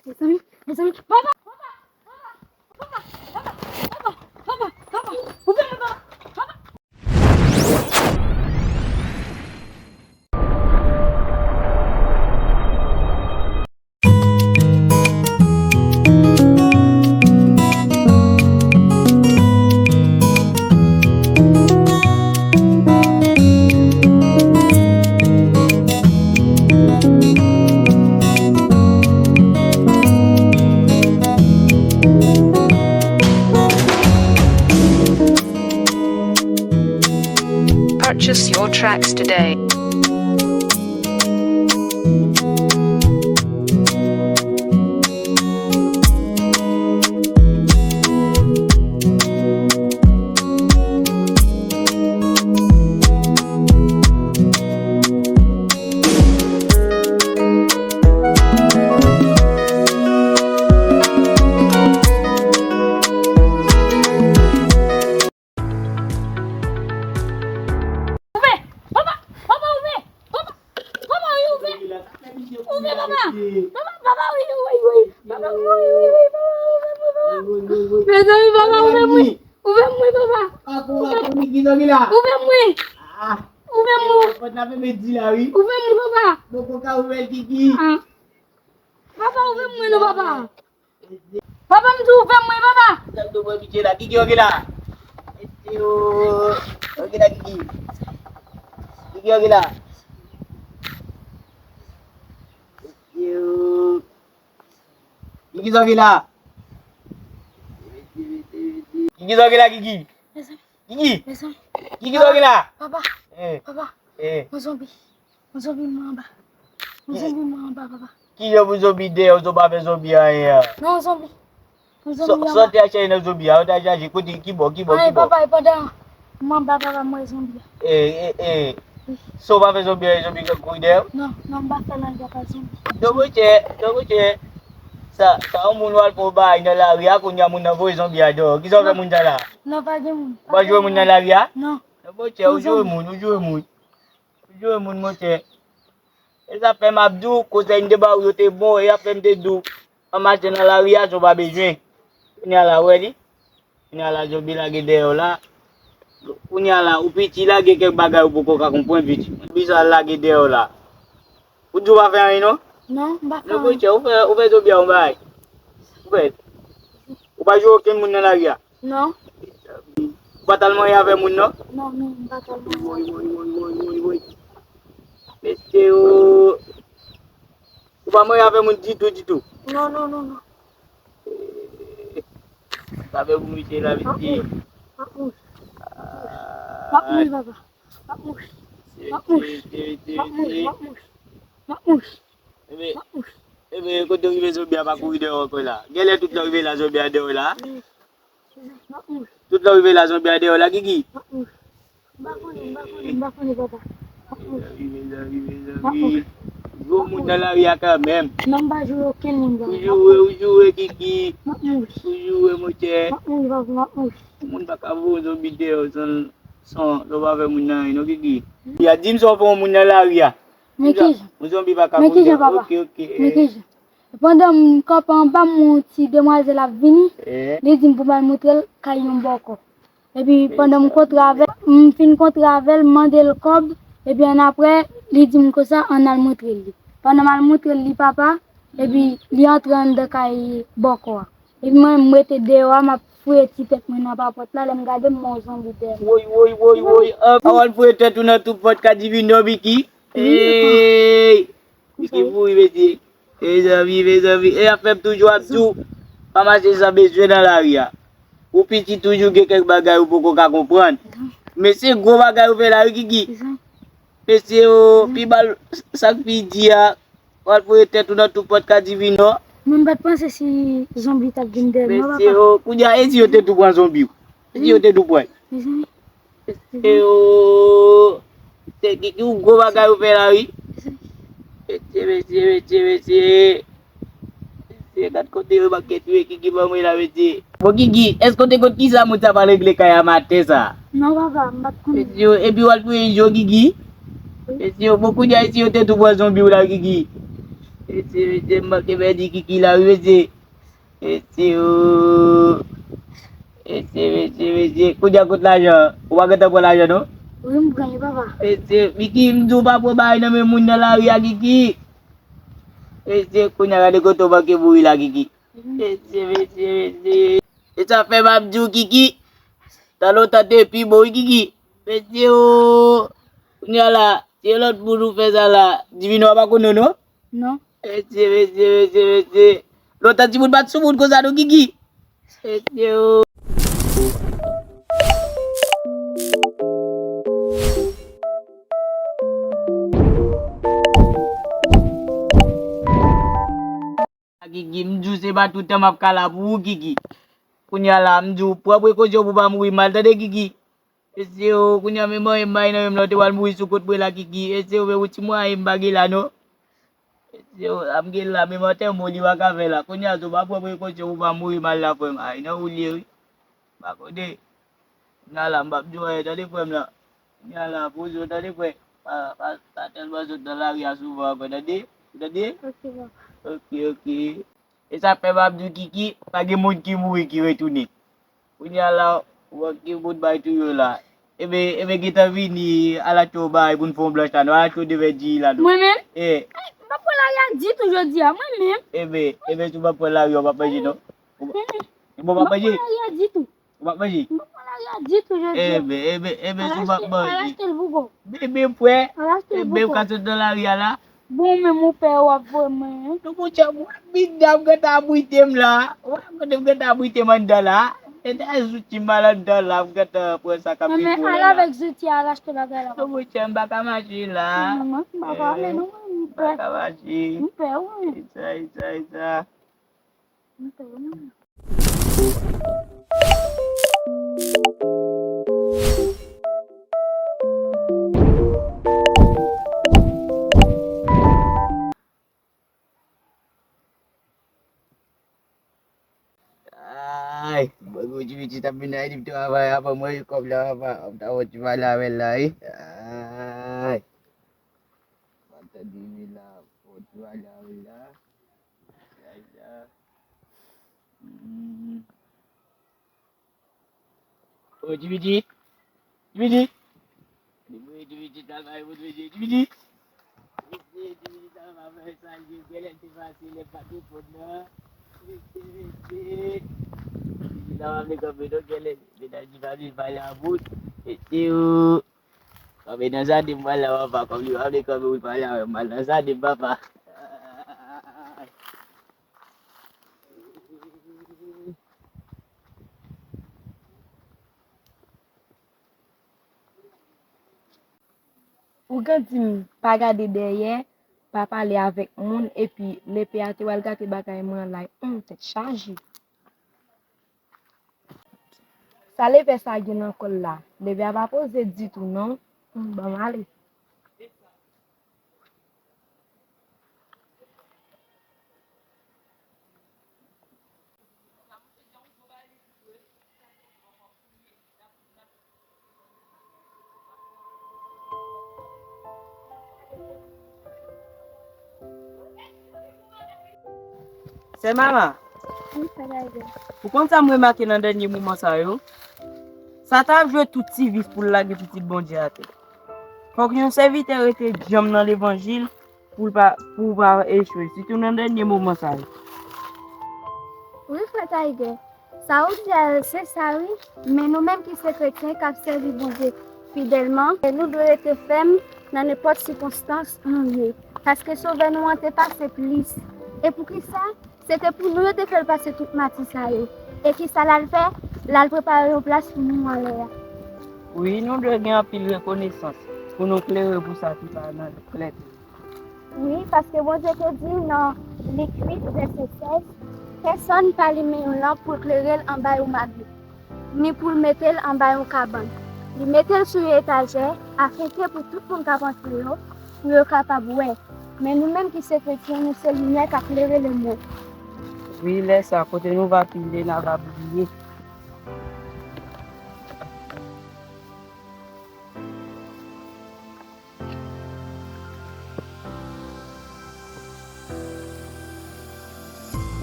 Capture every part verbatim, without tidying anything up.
Mezanmi, mezanmi, papa, papa, papa, papa, papa, papa, papa, papa, papa, papa. Purchase your tracks today. Ouvè! Papa! Papa, ouvè! Papa! Papa, wi, ouvè! Ouvè, papa! Papa, papa, wi, wi, wi! Papa, wi, wi, wi! Papa, ouvè mwen, papa! Mezanmi, papa, ouvè mwen! Ouvè mwen, papa! Ouvè mwen! Ouvè mwen! Ouvè mwen, papa! Papa, ouvè mwen non, papa! Papa, m di ouvè mwen, papa! Sa w te pran pitye la? Gigi, ok la? Mesye o! Ok la, Gigi. Gigi, ok la? Mesye o! Gigi, sa w gen la? Gigi, sa w gen la, Gigi? Gigi! Gigi, sa w gen la? Papa, papa, yon zonbi. Yon zonbi mwen anba. Yon zonbi mwen anba, papa. Kijan pou zonbi dèyè w, sa w pa fè zonbi anyen an? Non, yon zonbi. Yon zonbi anba. Sa w te al chache nan zonbi a? Ou te al chache kote, ki bò, ki bò, ki bò? Anyen, papa, e pandan m anba, papa, m wè zonbi a. E, e, e. Sa w pa fè zonbi anyen, zonbi k ap kouri dèyè w? Non, non, m pa fè l anyen, papa, zonbi. Non, monchè, non, monchè. Sa, sa yon moun w al fè yon bagay nan lari a, kounye a moun nan voye zonbi a deyò. Kisa w fè moun sa la? Non, pa gen moun. Ou pa joure moun nan lari a? Non. Non, monchè, ou joure moun, ou joure moun. Ou joure moun, monchè. E sa fè m ap di w, konsèy m te ba w yo te bon, e afè m te di w, an mache nan lari a, sa w pa bezwen. Kounye a la, ou wè li? Kounye a la, zonbi lage dèyè w la. Kounye a la, ou piti la, gen kèk bagay ou poko ka konprann, piti. Zonbi sa lage dèyè w la. Ou di w pa fè anyen, non? Non, m pa fè anyen. Non, monchè, ou fè, ou fè zonbi a yon bagay. Ou fè. Ou pa joure okenn moun nan lari a? Non. Ou pa t al manyen avè moun, non? Non, non, m pa t al manyen. Woy, woy, woy, woy, woy, woy. Mesye o. Ou pa manyen avè moun ditou, ditou. Non, non, non, non. Sa fè pou misye la, mesye. M ap mouri. M ap mouri, papa. M ap mouri. M ap mouri. M ap mouri. M ap mouri. M ap mouri. Ebe, ebe, kote w rive zonbi a pa kouri dèyè w ankò la? Genlè tout lè w rive la zonbi a dèyè w la? M ap mouri. Tout lè w rive la zonbi a dèyè w la, Gigi? M ap mouri. M pa konnen, m pa konnen, m pa konnen, papa. M ap mouri. Mezanmi, mezanmi, mezanmi. M ap mouri. Joure moun nan lari a kanmenm. Non, m pa joure okenn moun, papa. Ou joure, ou joure, Gigi. M ap mouri. Ou joure, monchè. M ap mouri, papa, m ap mouri. Moun pa ka voye zonbi dèyè w san, san, san w pa fè moun nan anyen, non, Gigi. Ya di m sa w fè yon moun nan lari a. Men kijan? Yon zonbi pa ka voye dèyè w. Men kijan, papa? Ok, ok. Men kijan? Pandan m kanpe anba, m wè yon ti demwazèl ap vini. Eh. Li di m pou m al montre l kay yon bòkò. Epi pandan m kontre avè l, m fin kontre avè l, m mande l kòb. Epi annapre, li di m konsa, ann al montre l li. Pandan m al montre l li, papa, epi li antre anndan kay bòkò a. Epi mwen, m rete deyò a, m ap fouye ti tèt mwen nan papòt la, lè m gade, m wè yon zonbi dèyè m. Woy, woy, woy, woy. An, pa w al fouye tèt ou nan twou pòt ka divini, Biki. Wi, papa. Ey! Biki mouri, mesye. Mezanmi, mezanmi, e afè m toujou ap di w, pa mache san bezwen nan lari a. Ou piti toujou gen kèk bagay ou poko ka konprann. Men se gwo bagay ou fè la wi, Gigi. Mesye o, pi mal, sa k pi di a, w al foure tèt ou nan twou pòt ka divini. Men m pa t panse si zonbi t ap vin dèyè m non, papa. Mesye o, kounye a, e si yo te tou pran zonbi w? E si yo te tou pran l? Mezanmi. Mesye o, se ki, ki gwo bagay ou fè la wi. Mesye, mesye, mesye, mesye. Mesye, gad kote yo manke touye Gigi ban mwen la, mesye. Bon, Gigi, èske w te konn kisa moun sa pral regle kay a maten sa? Non, papa, m pa t konnen. Mesye o, epi w al touye Izo, Gigi. Mesye o, bon, kounye a, e si yo te tou pran zonbi w la, Gigi. Mesye, mesye, m manke pèdi Kiki la, wi, mesye. Mesye, o. Mesye, mesye, mesye. Kounye a kot lajan? Ou pa gentan pran lajan, non? Wi, m pran li, papa. Mesye, Kiki, m di w pa pran bagay nan men moun nan lari a, Kiki. Mesye, kounye a gade kote w manke mouri la, Kiki. Mesye, mesye, mesye. E sa fè m ap di w, Kiki. Tan lontan te pi bon, wi, Kiki. Mesye, o. Kounye a la, se lòt moun ou fè sa la. Divino a pa konn non, non? Non. Mesye, mesye, mesye, mesye. Lontan timoun pa t sou moun konsa non, Kiki. Mesye, o. Kiki, m di w se pa tout tan m ap ka la pou ou, Kiki. Kounye a la, m di w, pran prekosyon pou w pa mouri mal, tande, Kiki. Mesye, o, kounye a, men mwen, m bay nan menm lè w te pral mouri sou kont mwen la, Kiki. Mesye, o, men yon ti mwayen m pa gen la, non. Mesye, o, sa m gen la, menm antèman li pa ka fè la. Kounye a, si w pa pran prekosyon pou w pa mouri mal la, frè m, ay, nan ou l ye, wi. Pa konnen. Kounye a la, m p ap di w anyen, tande, frè m lan. Kounye a la, poze w, tande, frè. Pa, pa, pa tèlman sot nan lari a souvan ankò, tande? Ou tande? Ok, papa. Ok, ok. E sa fè m ap di w, Kiki, pa gen moun ki mouri ki retounen. Kounye a la, ou wè ki moun bay tou yo la. Enben, enben, gentan vini, al achte yon bagay pou n fè yon blanch la, non, al achte yon devèt G I la, non. Mwen menm? Eh. Ay, m p ap pran lari a ditou jodi a, mwen menm. Enben, enben, si w p ap pran lari a, w p ap manje, non? Ou, mm-mm, bon, w p ap manje? M p ap pran lari a ditou. Ou p ap manje? M p ap pran lari a ditou jodi a. Enben, enben, enben, si w p ap manje. Al achte l pou kò w. Bebe, frè. Al achte l pou kò w. Enben, ou ka sot nan lari a la. Bon, men mon pè, w ap voye mwen. Non, monchè, w ap vin la, w gentan abrite m la. W ap kote m gentan abrite m anndan la. E dèyè zouti m al anndan la, m gentan pran sa k ap vin pou la. Men al avèk zouti a, al achte bagay la. Non, monchè, m pa ka mache la. Non, non, m pa ka ale, non, m pè. M pa ka mache. M pè, wi. E sa, e sa, e sa. M pè, wi. Ay, mwen gwo ti pitit ap vin Ayiti pou travay, apa mwen kòb la, apa, ap ta wè ti pale avè l la, wi. Ay. Mwen tande li la, pou ti pale avè l la. Ay, la. Hmm. Oh, Jimmy G. Jimmy G. Jimmy G, Jimmy G, sa va, Jimmy G. Jimmy G, Jimmy G, sa va, sa, Jimmy G, lè te pase, lè pa te fon nan. Jimmy G, Jimmy G. Jimmy G, sa va, vle kanpe, non, gèlè. Medam, Jimmy G, pale a bout. E, e, oh. Kanpe nan jaden, m pral la, papa, kòm li pa vle kanpe, pou l pale avè m, m al nan jaden, papa. Ougan di m pa gade dèyè, pa pale avèk moun, epi lepe a te pral gate bagay mwen la, humm, tèt chaje. Sa lepè sa gen nan kò l la? Lepè a pa poze ditou non. Humm, ban m ale. Sè Mama, wi, frè Tiger, ou konn sa m remake nan dènye moman sa yo? Satan ap jwe tout ti vis pou l lage pitit Bondye atè. Fòk yon sèvitè rete djanm nan levanjil pou l pa, pou w pa echwe, sitou nan dènye moman sa yo. Wi, frè Tiger, sa ou di a yo, se sa wi, men nou menm ki se kretyen k ap sèvi Bondye fidèlman, e nou dwe rete fèm nan nenpòt sikonstans nou ye, paske Sovè nou an te pase plis. E poukisa? Se te pou nou yo te fè l pase tout mati sa yo. E kisa l al fè? L al prepare yon plas pou nou anlè a. Wi, nou dwe gen anpil rekonesans pou nou klere pou sa ki pa nan klète. Wi, paske Bondye te di nan Lik uit, vèsè sèz, pèsonn pa limen yon lanp pou l klere l anba yon mabit, ni pou l mete l anba yon kabann. Li mete l sou yon etajè, afenke pou tout moun k ap antre yo, pou yo kapab wè. Men nou menm ki se kretyen, nou se limyè k ap klere lemonn. Wi, lè sa, kote nou va pile, n a va briye.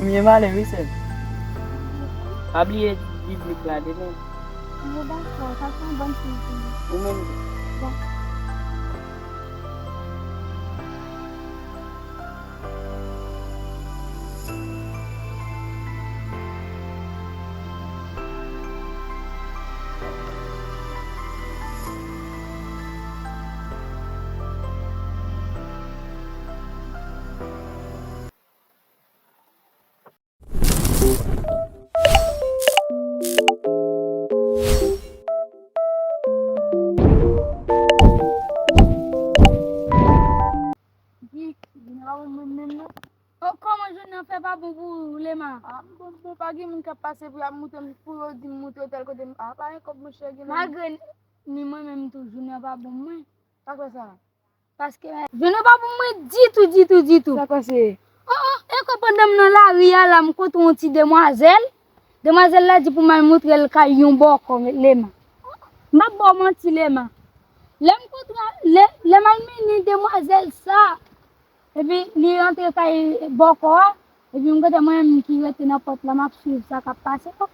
M ye male wi sè m. Pa bliye di biblik la demen. Bon, dakò, sa se yon bòn siy pou mwen. Ou menm tou. Bon. Di, di nou pa bon moun menm non. Oh, kòman jounen an fè pa bon pou ou, Lema? Ah, bon, bon, pa gen moun k ap pase pou y ap moute m, pou yo di m moute yo tèl kote m. Ah, pa gen kòb monchè, gen lè. Malgre ni mwen menm tou, jounen an pa bon mwen. Pa kwè sa. Paske jounen pa pou mwen ditou, ditou, ditou. Sa k pase? Oh, oh, e kò pandan m nan lari a la, m kontre yon ti demwazèl. Demwazèl la di pou m al montre l kay yon bòkò, Lema. M p ap ba w manti, Lema. Lè m kontre, lè, lè m al mennen demwazèl sa, epi li rantre kay bòkò a, epi m kote mwen menm ki rete nan pòt la, m ap swiv sa k ap pase. Oh,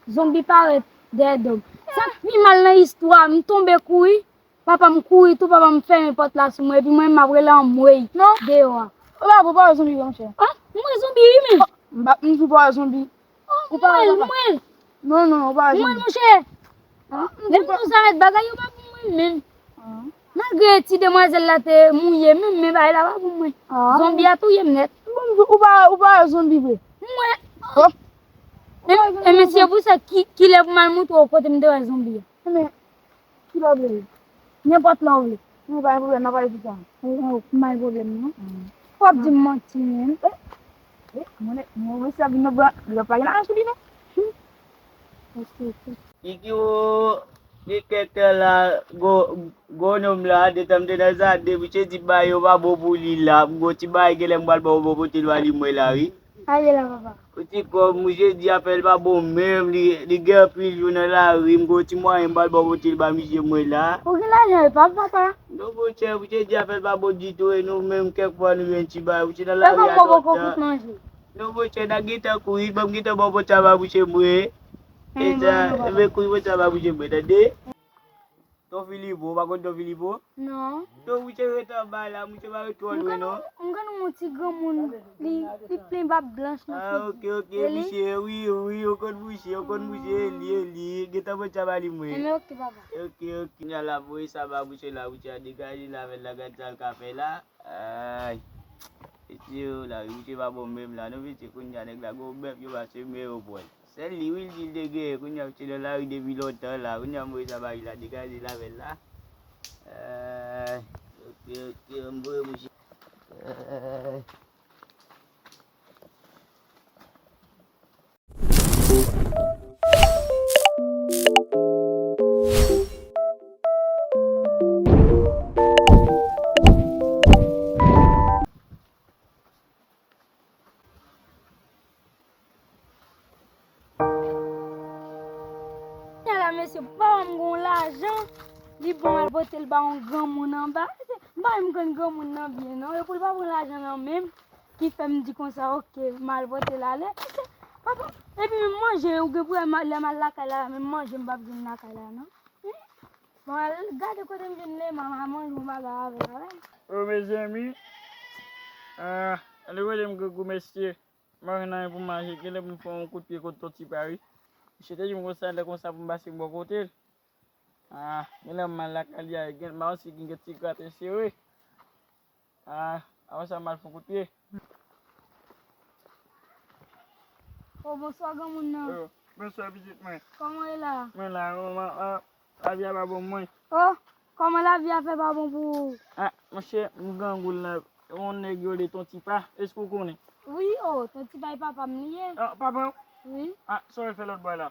zonbi parèt dèyè do m. Sa k pi mal nan istwa, m tonbe kouri. Papa m kouri tou, papa m fèmen pòt la sou mwen, epi mwen m ap rele anmwey deyò a. Ou pa, ou pa wè zonbi vre, monchè? Ah, m wè zonbi wi, men. M pa, m di w pa wè zonbi. Oh, ou pa wè, m wè, papa? M wè. Non, non, ou pa wè zonbi. M wè, monchè. Ah, m di w pa. Lè m di w sa mèt bagay yo pa pou mwen menm. Ah. Malgre ti demwazèl la te mouye menm, men bagay la pa pou mwen. Ah. Zonbi a touye m nèt. Bon, m di w, ou pa, ou pa wè zonbi vre? M wè. Oh. E, e mesye, pou sa, ki, kilè pou m al montre w kote m te wè zonbi a? Men, ki lè w vle ye? Nenpòt lè w vle. Men pa gen pwoblèm, n a pale pita. Ou, ou, pa gen pwoblèm, non. Mm. W ap di m manti, menm. Eh, eh, mwen, mwen, mwen, sa vin nan bwa, li pa gen lajan sou li, non. Hmm. Ok, ok. Kiki, o, gen kèk tan la, gwo, gwo nonm la, detan m te nan jaden, misye di bagay yo pa bon pou li la. M gon ti bagay, genlè m pral ba w bon kote l va li mwen la, wi. Ale la, papa. Yon ti kòb, misye di afè l pa bon menm, li, li gen anpil jou nan lari, m gen yon ti mwayen m pral ba w pote l ba misye mwen la. Ou gen lajan wi, pa papa? Non, monchè, misye di afè l pa bon ditou, e nou menm, kèk fwa nou jwenn ti bagay, misye nan lari a lontan. Fè kòb mwen bon pou kout manje. Non, monchè, n a gentan kouri, ban m gentan ba w pote sa ba misye mwen. E sa, e ben kouri pote sa ba misye mwen, tande? Don Filipo, ou pa konn Don Filipo? Non. Don, misye ret anba la, misye pa ret twò lwen, non. M konn yon ti granmoun, li, li plen bab blanch nan figi. Ah, ok, ok, misye, wi, wi, ou konn misye, ou konn misye, e li, e li, gentan pote sa ba li mwen. Enben, ok, papa. Ok, ok, kounya la, voye sa ba misye la, misye a degaje l avè l la, gad sa l ka fè la. Ay. Mesye, o, lavi misye pa bon menm la, non, mesye, kounya nèg la gon bèf, yo pase men yo pran l. Sèl li, wi, l di l te genyen. Kounya, misye nan lari depi lontan la. Kounya, m voye sa ba li la, degaje l avè l la. Eh, ok, ok, m voye misye. Eh. Kounya la, mesye, papa m gen yon lajan, li bon al pote l ba yon granmoun anba. M pa menm konn granmoun nan byen, non. E pou l pa pran lajan nan men m, ki fè m di konsa, ok, m al pote l ale. Papa, epi menm manje, ou gen pou wè, lè m al lakay la, menm manje m p ap jwenn lakay la, non. Bon, al gade kote m jwenn Lema, m a manje yon bagay avè l, avè l. Oh, mezanmi. Ah, tande kote m grangou, mesye. M pa jwenn anyen pou m manje, genlè pou m fè yon kout pye kot Ton Tipa wi. Misye te di m konsa, lè konsa pou m pase m bò kote l. Ah, genlè m al lakay li a, gen, m pa wè si gen kèk ti graten sere. Ah, avan sa m al fè yon kout pye. Oh, bonswa, granmoun nan. Oh, bonswa, pitit mwen. Kòman w ye la? Mwen la, oh, ma, ah, lavi a pa bon pou mwen. Oh, kòman lavi a fè pa bon pou ou? Ah, monchè, m grangou la, yon nèg yo rele Ton Tipa, èske w konnen? Wi, oh, Ton Tipa e papa m li ye. Ah, papa w? Wi. Ah, sa w al fè lòt bò la?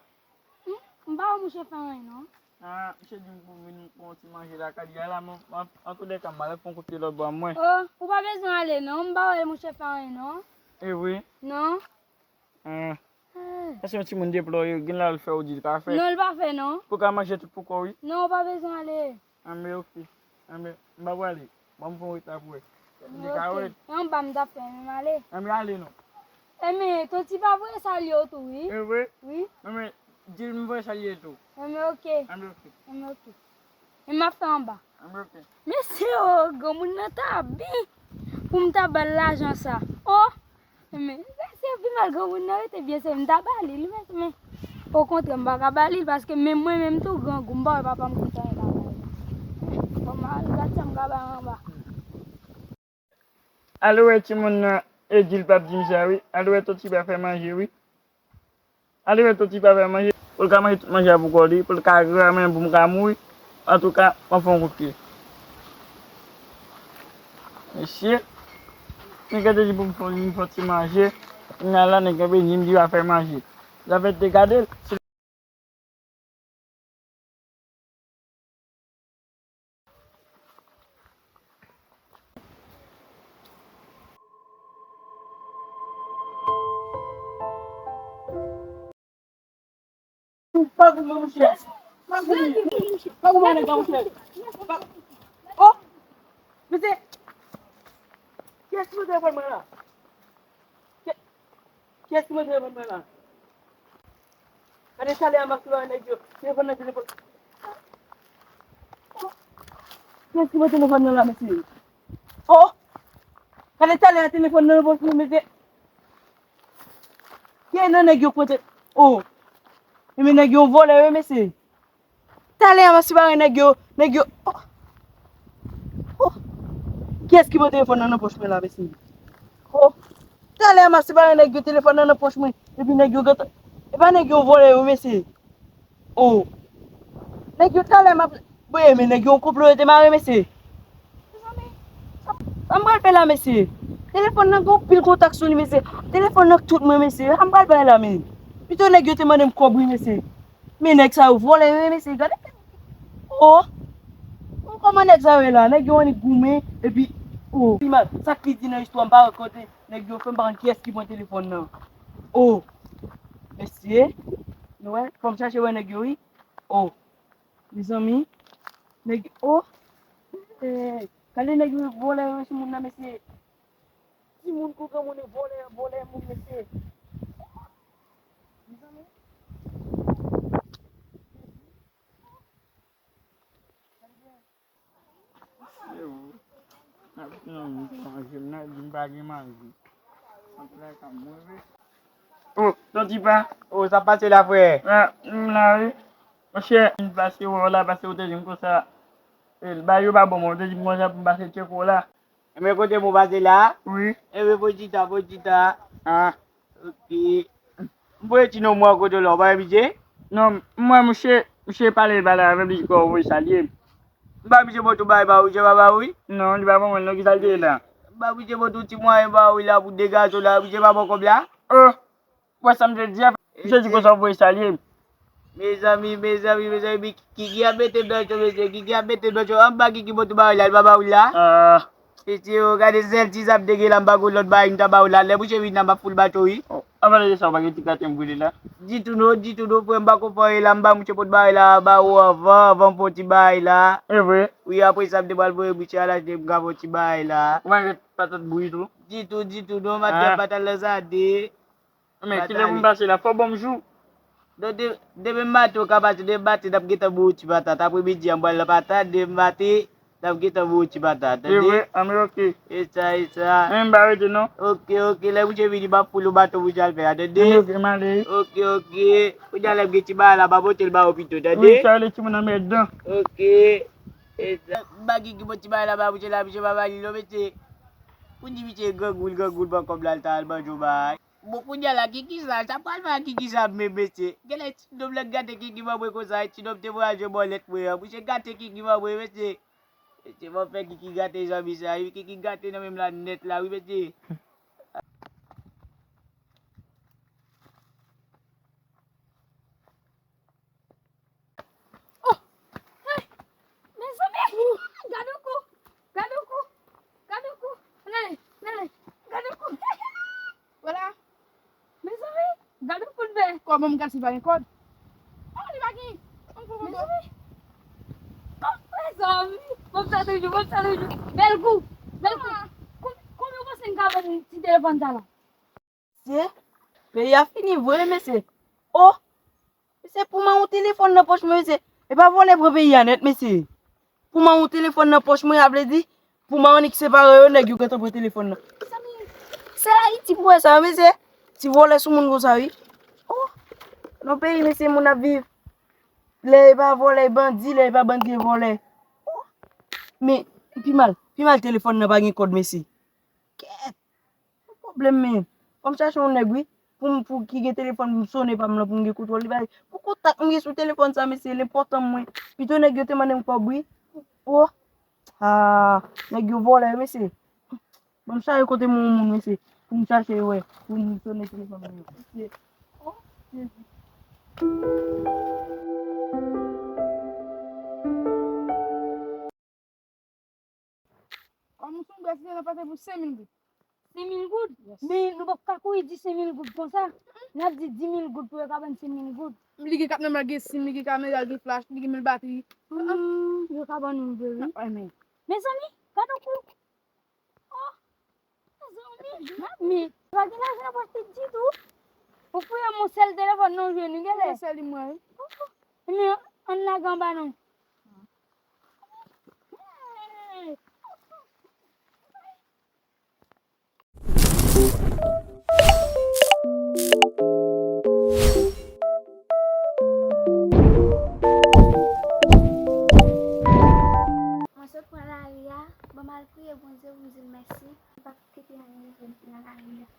Hmm, m pa wè mouche fè anyen, non. Ah, misye di m pou vin pran yon ti manje lakay li a la, men, an, antoulèka, m al fè yon kout pye lòt bò a mwen. Oh, ou pa bezwen ale, non. M pa wè mouche fè anyen, non. E vre? Non. Ah. Ah. Èske yon timoun deplore, gen la l fè ou di l pa fè? Non, l pa fè, non. Pou ka manje tout pou kò w, wi. Non, ou pa bezwen ale. Anben, ok. Anben, m pa prale. Ban m fè yon reta pou wè. Li ka wè. Ok. Anba m t ap fè, men m ale. Anben, ale non. Enben, Toti pa voye salye w tou, wi. E vre? Wi. Enben, di l m voye salye l tou. Enben, oke. Enben, oke. Enben, oke. E m ap fè anba. Enben, oke. Mesye, o, granmoun nan ta byen pou m ta ba l lajan sa. O! Men, se pi mal granmoun nan rete byen, se m ta ba li l, men, men, okontrè, m pa ka ba li l, paske menm mwen menm tou grangou, m pa wè papa m kontan anba. Bon, m al gad sa m ka ba anba. Al wè timoun nan, e di l p ap di m sa, wi. Al wè Toti pa fè manje, wi. Al wè Toti pa fè manje. Pou l ka manje tout manje a pou kò li, pou l ka gran, men pou m ka mouri. Antouka, m ap fè yon kout pye. Mesye, nèg la te di pou m fè, m fè ti manje. Kounye a la, nèg la vini, m di pa fè manje. Zafè te gade l. Pa goumen, monchè. Pa goumen. Pa goumen, nèg la, monchè. Pa... Oh! Mesye! Kiyès ki mete telefòn mwen la? Ki, kiyès ki mete telefòn mwen la? Gade talè a m ap sou nèg yo. Telefòn nan, telefòn. Kiyès ki mete telefòn nan la, mesye? Oh! Gade talè a telefòn nan nan pòch mwen, mesye. Kiyès nan nèg yo kote? Oh! Ebyen nèg yo vòlè wi, mesye. Talè a m ap separe nèg yo, nèg yo. Oh! Oh! Kiyès ki pran telefòn nan nan pòch mwen la, mesye? Oh! Talè a m ap separe nèg yo, telefòn nan nan pòch mwen. Epi nèg yo gentan. E pa nèg yo vòlè yo, mesye. Oh! Nèg yo talè m ap, wi, men nèg yo yon konplo yo te mare, mesye. Mezanmi, sa, sa m pral fè la, mesye? Telefòn nan gen anpil kontak sou li, mesye. Telefòn nan tout mwen, mesye. Sa m pral fè la, men. Pito nèg yo te mande m kòb, wi, mesye. Men nèg sa yo vòlè yo ye, mesye. Gade. Oh! Kòman nèg sa yo ye la? Nèg yo annik goumen, epi, oh, pi mal, sa k pi di nan istwa, m pa wè kote nèg yo fè, m pa konn kiyès ki pran telefòn nan. Oh! Mesye, nou wè, fò m chache wè nèg yo, wi. Oh! Mezanmi, nèg, oh! Eh, gade nèg yo vòlè yo sou moun nan, mesye. Timoun kou granmoun e vòlè, vòlè moun, mesye. Mezanmi. Mesye, o. N ap, non, manje m nan, di m pa gen manje. Antre lakay mwen, wi. O, Tontipa. O, sa pase la, frè? A, m la, wi. Monchè, m pase wè w la, pase w te di m konsa. E, bagay yo pa bon, mwen, w te di m konsa pou m pase tcheke w la. Enben, kote m ou pase la? Wi. Enben, fò chita, fò chita. A. Ok. M voye ti non mwen kote w la, ou pa gen pitye? Non, m wè mouche, mouche pale, pale avè m, li di kò voye salye m. M pa pitye bò tou bay ba ou, je ba ba ou, wi? Non, li pa ban mwen, non, ki sa l te ye la? M pa pitye bò tou ti mwayen ba ou la pou degaje w la, pitye pa bò kòb la? O, wè sa m te di a, mouche di konsa w voye salye m. Mezanmi, mezanmi, mezanmi, Kiki ap mete m nan cho, mesye, Kiki ap mete m nan cho. Anba Kiki bò tou ba ou la, li pa ba ou la? A. Mesye, o, gade sèl ti sa m te gen la, m pa gon lòt bagay m ta ba ou la. Lè mouche vin la, m ap foul bato, wi. O, an pale de sa, ou pa gen ti katen m boule la? Ditou non, ditou non, frè, m pa konn fè anyen la, m ba mouche pot bagay la, ba ou anvan, anvan m fè yon ti bagay la. E vre? Wi, apre sa, m te pral voye mouche al achte m ka fè yon ti bagay la. Ou pa gen patat bouyi tou? Ditou, ditou non, maten an patat lan sa de. Men, kilè pou m pase la? Fò w ban m jou. Non, de, demen maten ou ka pase, demen maten n ap gentan ba w ti patat. Apremidi a m pral nan patat, demen maten n ap gentan ba w ti patat, tande? E vre, anben, ok. E sa, e sa. Men m pa rete non. Ok, ok, lè mouche vini m ap foul ou bato mouche al fè a, tande? Anben, ok, m ale. Ok, ok. Kounye a lè m gen ti bagay la, m ap pote l ba ou pito, tande? Wi, sa rele timoun nan mèt dan. Ok. E sa, m pa gen ki bon ti bagay la ba mouche la, mouche pa ba li non, mesye. Pou di mouche grangou, grangou, ban kòb la, l ta al manje yon bagay. Bon, kounye a la, Kiki sa, sa pral fè a Kiki sa menm, mesye? Genlè ti nonm lan gate Kiki ban mwen konsa, ti nonm te voye al jwe bòlèt mwen an. Mouche gate Kiki ban mwen, mesye. Mesye, mwen fè Kiki gate zanmi sa, wi, Kiki gate nan menm la nèt la, wi, mesye. Oh! Hey! Mezanmi! Gade yon kou! Gade yon kou! Gade yon kou! Lele! Lele! Gade yon kou! Vwala! Mezanmi! Gade yon kou l fè! Kòman m gate li pa gen kòd? Oh, li pa gen! Mezanmi! Oh, mezanmi! Bon, sa toujou, bon, sa toujou! Bèl kou! Bèl kou! Kon-, konbyen w panse m ka vann ti telefòn sa la? Mesye, peyi a fini vre, mesye. O, mesye, pou m an yon telefòn nan pòch mwen, mesye. E pa vòlè pran peyi a nèt, mesye. Pou m an yon telefòn nan pòch mwen, a vle di, pou m an annik separe yo, nèg yo gentan pran telefòn nan. Mezanmi, se Ayiti pou wè sa, mesye. Ti vòlè sou moun konsa, wi. O, nan peyi, mesye, moun ap viv. Lè e pa vòlè, e bandi, lè e pa bandi, e vòlè. O, men, pi mal, pi mal telefòn nan pa gen kòd, mesye. Kèt! Pwoblèm, men. Fò m chache yon nèg, wi. Pou m, pou ki gen telefòn pou m sone pa m lan, pou m gen kontwòl li, bay. Pou kontak m gen sou telefòn sa, mesye, l enpòtan mwen. Pito nèg yo te mande m kòb, wi. O. Ah, nèg yo vòlè, mesye. Ban m chache kote m yon moun, mesye. Pou m chache, wè. Pou m sone telefòn mwen. Mesye. O, Jezi. Kòm nou sou bèf, se nan pase pou senk mil goud. Senk mil goud? Yes. Men nou p ap ka kouri di senk mil goud konsa. N ap di dis mil goud pou yo ka ban n senk mil goud. Li gen kat memwa, gen sim, li gen kamera, li gen flash, li gen bèl batri. Hmm, yo ka ban nou vre, wi. Ah, men. Mezanmi, gade yon kou. O, mezanmi, m ap men. Pa gen lajan nan pòch li ditou. Ou fouye yon sèl telefòn nan, ou jwenn li, genlè. Yon sèl li mwen, wi. Men, ann lage anba non. Mwen sot pran lari a, bon, m al priye Bondye pou m di l mèsi. M p ap kite anyen rive m nan lari a.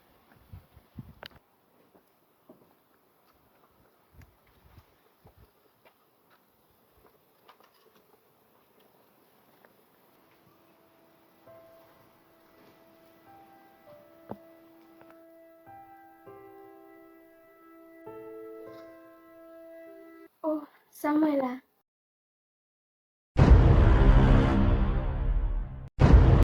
Oh, sa mwen la.